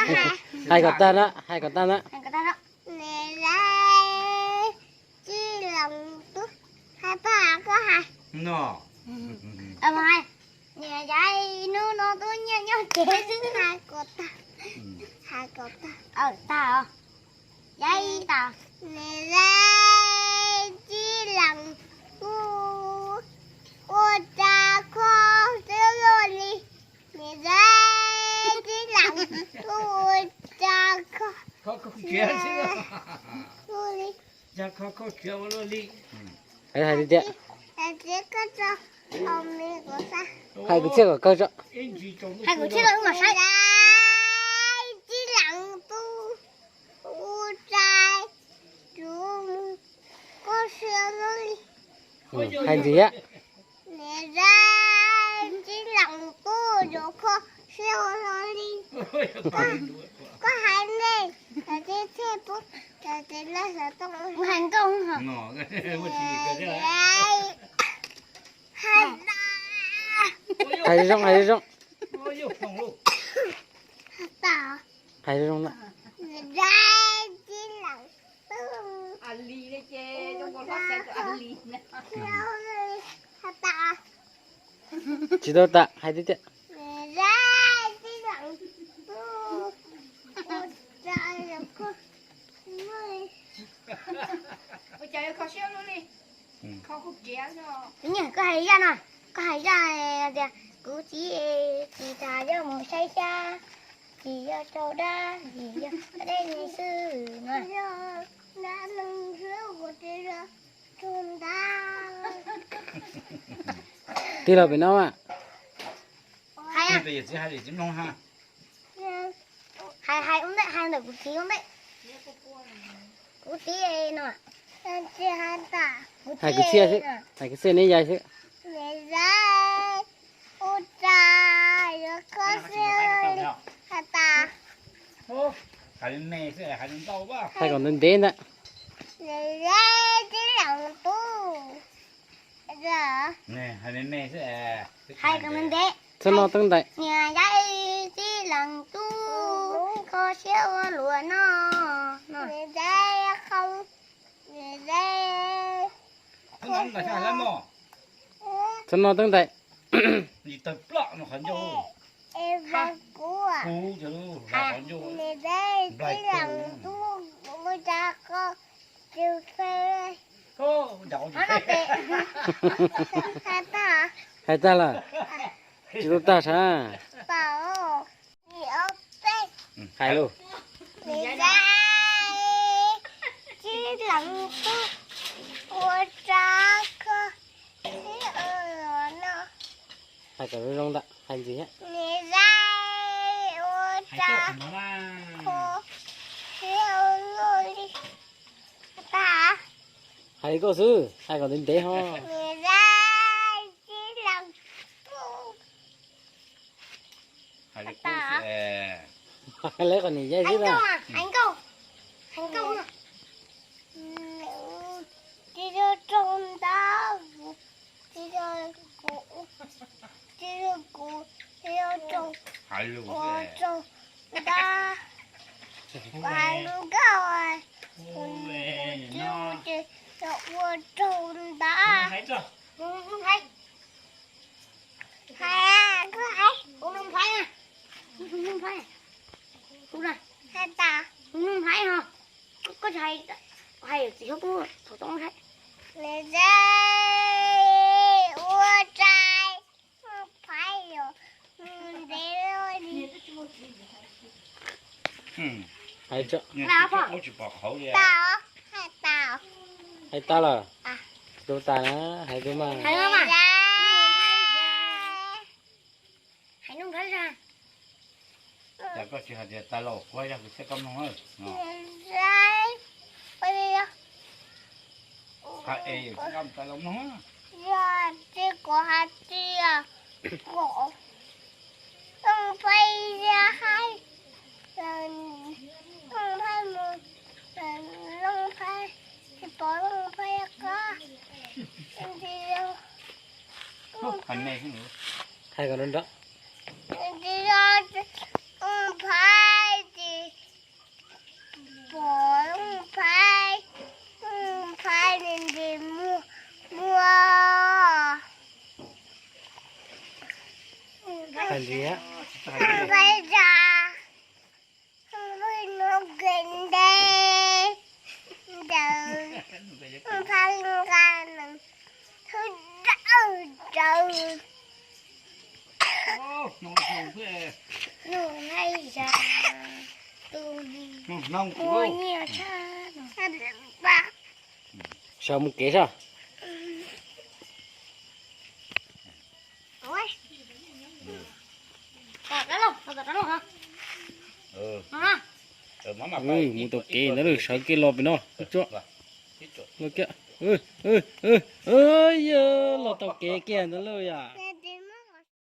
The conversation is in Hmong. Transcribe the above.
Hais kom tag na, hais kom tag na. Niam Zab Txib Leej Tub, hais pab koj hais. Niam Zab, hnub no twb nyiaj nyob tsev xwb. Hais kom tag, hais kom tag. Tag os. Zab tag. Niam Zab Txib Leej Tub, ua cas kho siab luaj li. Niam Zab Txib Leej Tub, ua cas kho siab luaj li. Hais tiag tiag. Hais kwv txhiaj kom kawg tso. Hais kwv txhiaj los wb mam saib. Niam Zab Txib Leej Tub, ua cas kho siab luaj li. Hais ntxiv thiab. Niam Zab Txib Leej Tub, ua cas kho siab luaj li. Koj hais ne, cov tib txhiaj pub cov tib laj xov tooj. Kuv hais nkauj hos. Hais zoo, hais zoo. Hais zoo na. Niam Zab Txib Leej Tub, ua cas kho siab luaj li. Tsis tau tas, hais tiag tiag. Niam Zab Txib Leej Tub, ua cas yuav kho siab luaj li. Koj hais zaj no, koj hais zaj tias kuv txiv tsis tas yog mus saib xyab, tsis yog rau dab, tsis yog dab neeg xwb no. Tij laug pem no mas. Hais, hais ua ntej, hais ntawm kuv txiv ua ntej. Kuv txiv no. Hais kwv txhiaj xwb, hais kwv txiaj neb yais xwb. Ua cas yuav kho siab li. Hais tas. Hais kom ntev ntev ntag. Txib Leej Tub. Hais kom ntev ntev. Txhob noj teeb ntais. Niam Zab Txib Leej Tub, kho siab ua luaj no. Txhob noj teeb ntais. Hais tag lawm. Tsis tau tag sav. Hais lauj. Hais kom zoo zoo ntawm, hais ntxiv thiab. Hais li koj xwb, hais kom ntev ntev ho. Hais li qhov niam yais xwb na. Ua rau ntawd. Hais, koj hais, kuv mloog nplhaib na. Kuv mloog nplhaib. Kuv na, hais tas, kuv mloog nplhaib ho. Koj tsis hais, hais txiv huab kub thaum tau nplhaib. Ua cas nplhaib yuav ntev li. Hais tso. Hais tas. Hais tas lawm. Tus tas na, hais tus mas. Hais lus nplhaib. Hais lus nplhaib. Cas koj tsis hais tias tas los kuv yog kuv thiaj koj mloog. Hais es kuv tas los mloog. Yog tias kuv hais tias kom Looj Nplhaib, Looj Nplhaib mus, Looj Nplhaib tsis pom Looj Nplhaib qab. Hais kom nrov nrov. Looj Nplhaib Sawv mus kev sab. Mus tau kev ntawd lawm, sawv kev los pem no. Los kiag. Yog los tau kev kiag ntawd lawm yom.